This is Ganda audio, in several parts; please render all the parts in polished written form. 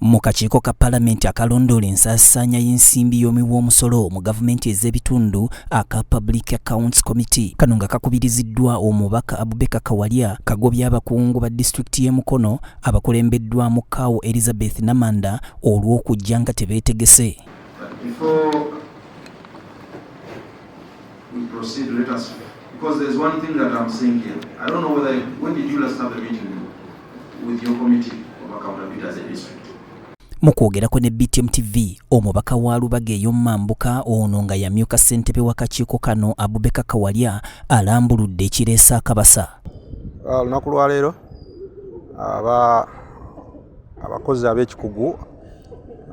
Mu kakiiko ka Palamenti akalondoola ensaasaanya y'ensimbi y'omuwi w'omusolo mu gavumenti ez'ebitundu aka Public Accounts Committee, kano nga kakubiriziddwa omubaka Abubaker Kawalya, kagobye abakungu ba disitulikiti y'e Mukono abakulembeddwamu Kaawo Elizabeth Namanda olw'okujja nga tebeetegese. Before we proceed, let us, because there's one thing that I'm seeing here. I don't know whether, when did you last have a meeting with your committee of accountability as a district? Mu kwogerako ne BTM TV, omubaka wa Lubaga ey'omumambuka ono nga yamyuka ssentebe w'akakiiko kano Abubaker Kawalya alambuludde ekireese akabasa. Olunaku lwaleero abakozi ab'ekikugu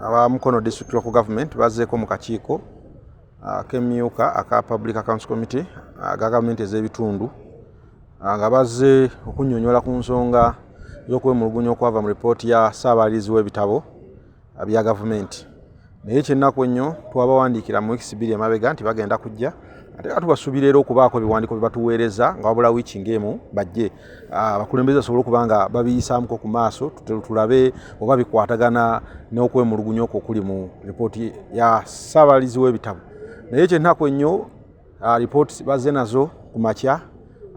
aba Mukono District Local Government bazzeeko mu kakiiko ak'emyuka aka Public Accounts Committee aga gavumenti ez'ebitundu, nga bazze okunnyonnyola ku nsonga z'okwemulugunya okwava mu ripooti ya ssaababalirizi w'ebitabo bya gavumenti. Naye ekyennaku ennyo, twabawandiikira mu wiiki 2 emabega nti bagenda kujja, ate era tubasuubira era okubaako ebiwandiiko bye batuweereza nga wabula wiiki ng'emu bajje, abakulembeze basobole okuba nga babiyisaamuko ku maaso, tulabe oba bikwatagana n'okwemulugunya okwo okuli mu ripooti ya ssaababalirizi w'ebitabo. Naye ekyennaku ennyo, ripooti bazze nazo ku makya,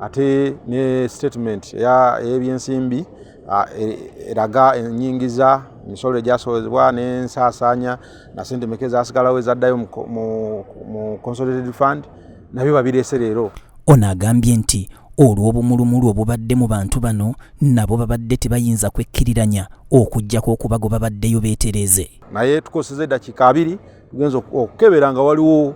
ate ne statement ey'ebyensimbi eraga ennyingiza, emisolo egyasolozebwa n'ensaasaanya na ssente meka ezasigalawo ezaddayo mu consolidated fund, nabyo babireese leero. Ono agambye nti olw'obumulumulu obubadde mu bantu bano, nabo babadde tebayinza kwekkiriranya okuggyako okubagoba baddeyo beetereeze. Naye tukozeseza eddakiika 20, tugenza okukebera nga waliwo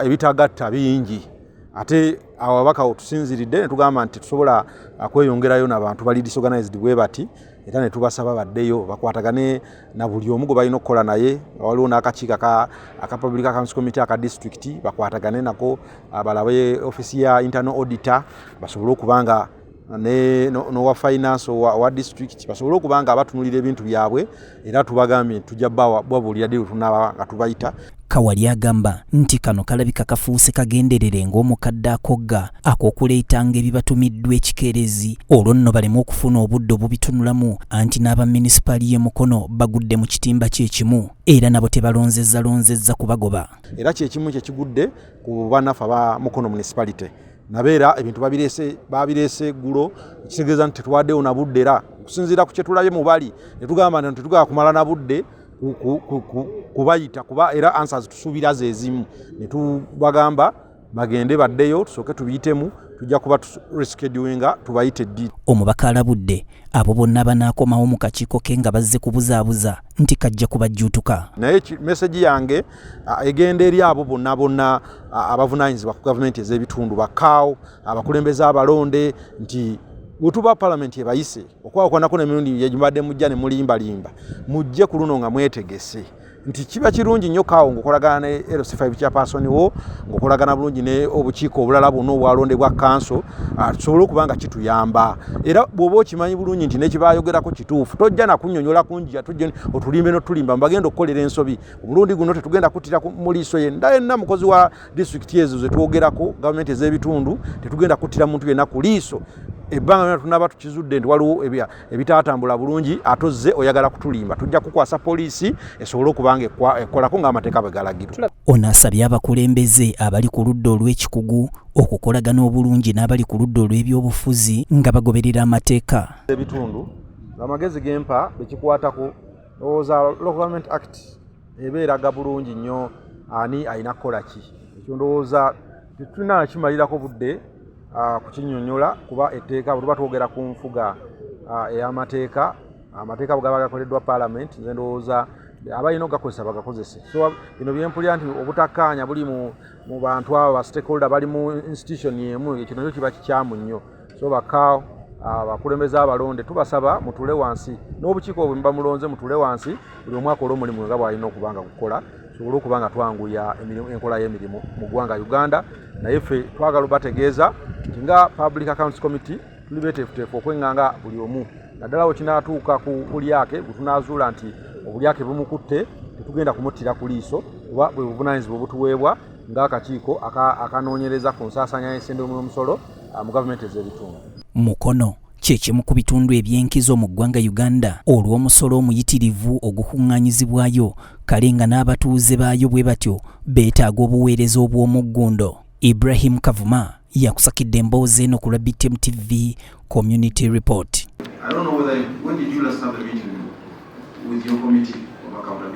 ebitagatta bingi, ate awo ababaka tusinziridde ne tugamba nti tusobola kweyongerayo n'abantu bali disorganized bwe bati, era ne tubasaba baddeyo bakwatagane na buli omu gwe balina okukola naye, nga waliwo n'akakiiko aka Public Accounts Committee aka district, bakwatagane nako, balabe office ya internal auditor, basobole okuba nga n'owa finance owa district, basobole okuba nga batunulira ebintu byabwe. Era tubagambye nti tujja babuulira ddi lwe tunaaba nga tubayita. Kawalya agamba nti kano kalabika kafuuse kagenderere ng'omukadde akogga ak'okuleetanga ebibatumiddwa ekikeerezi, olwo nno baleme okufuna obudde obubitunulamu, anti n'aba munisipaali y'e Mukono bagudde mu kitimba kye kimu, era nabo tebalonzezzalonzezza kubagoba. Era kyekimu kyekigudde ku bannaffe aba Mukono Municipality, nabeera ebintu babireese eggulo, ekitegeeza nti tetuwaddewo na budde. Era okusinziira ku kye tulabye mu bali, ne tugamba nti tetugala kumala na budde kubayita, kuba era answers tusuubira ze zimu, ne tubagamba bagende baddeyo tusooke tubiyitemu, tujja kuba reschedulinga tubayite ddi. Omubaka alabudde abo bonna banaakomawo mu kakiiko ke nga bazze kubuzaabuza nti kajja kubajjuutuka. Naye message yange egenda eri abo bonna bonna abavunaanyizibwa ku gavumenti ez'ebitundu, bakkaawo abakulembeze abalonde, nti bwe tuba palamenti ebayise okwawukanako n'emirundi gye mujja ne mulimbalimba, mujje ku luno nga mwetegese, nti kiba kirungi nnyo kaawo ng'okolagana ne LC5 chairperson wo, ng'okolagana bulungi ne obukiiko obulala bwonna obwalondebwa kanso, tusobole okuba nga kituyamba. Era bw'oba okimanyi bulungi nti nekibayogerako kituufu, tojja nakunnyonnyola kunjja, tujja otulimbe n'otulimba mbagenda okukolera ensobi. Omulundi guno tetugenda kuttira mu liiso yenna yenna mukozi wa disitulikiti ezo ze twogerako, gavumenti ez'ebitundu, tetugenda kuttira muntu yenna ku liiso ebbanga lyonna tunaba tukizudde nti waliwo ebitaatambula bulungi. Ate ozze oyagala kutulimba, tujja kukwasa poliisi esobole okuba nga ekolako ng'amateeka bwe galagirwa. Ono asabye abakulembeze abali ku ludda olw'ekikugu okukolagana obulungi n'abali ku ludda olw'ebyobufuzi nga bagoberera amateeka. Ebitundu, amagezi gempa bekikwatako, ndowooza Local Government Act eba eraga bulungi nnyo ani alina kukola ki. Ekyo ndowooza tetulina nakimalirako budde kukinnyonnyola, kuba etteeka bwe tuba twogera ku nfuga ey'amateeka, amateeka bwe gaba gakoleddwa parliament, nze ndowooza abalina okugakozesa bagakozese. So bino byempulira nti obutakkaanya buli mu bantu abo ba stakeholder bali mu institution emu, ekyo nakyo kiba kikyamu nnyo. So bakaawo abakulembeze abalonde, tubasaba mutule wansi n'obukiiko bwe muba mulonze, mutule wansi, buli omu akole omulimu nga bw'alina okuba nga gukola, tusobole okuba nga twanguya enkola y'emirimu mu ggwanga Uganda. Naye ffe twagala obategeeza nti nga Public Accounts Committee tuli beeteefuteefu okweŋŋanga buli omu, naddala bwe kinaatuuka ku bulyake bwe tunaazuula nti obulyake bumukutte, tetugenda kumuttira ku liiso, kuba bwe buvunaanyizibwa obutuweebwa ng'akakiiko akanoonyereza ku nsaasaanya y'ensimbi y'omusolo mu gavumenti ez'ebitundu. Mukono. Kye kimu ku bitundu eby'enkizo mu ggwanga Uganda olw'omusolo omuyitirivu ogukuŋŋaanyizibwayo, kale nga n'abatuuze baayo bwe batyo beetaaga obuweereza obw'omuggundo. Ibrahim Kavuma yakusakidde emboozi eno ku lwa BTM TV Community Report. I don't know whether, when did you last have a meeting with your committee of accountability?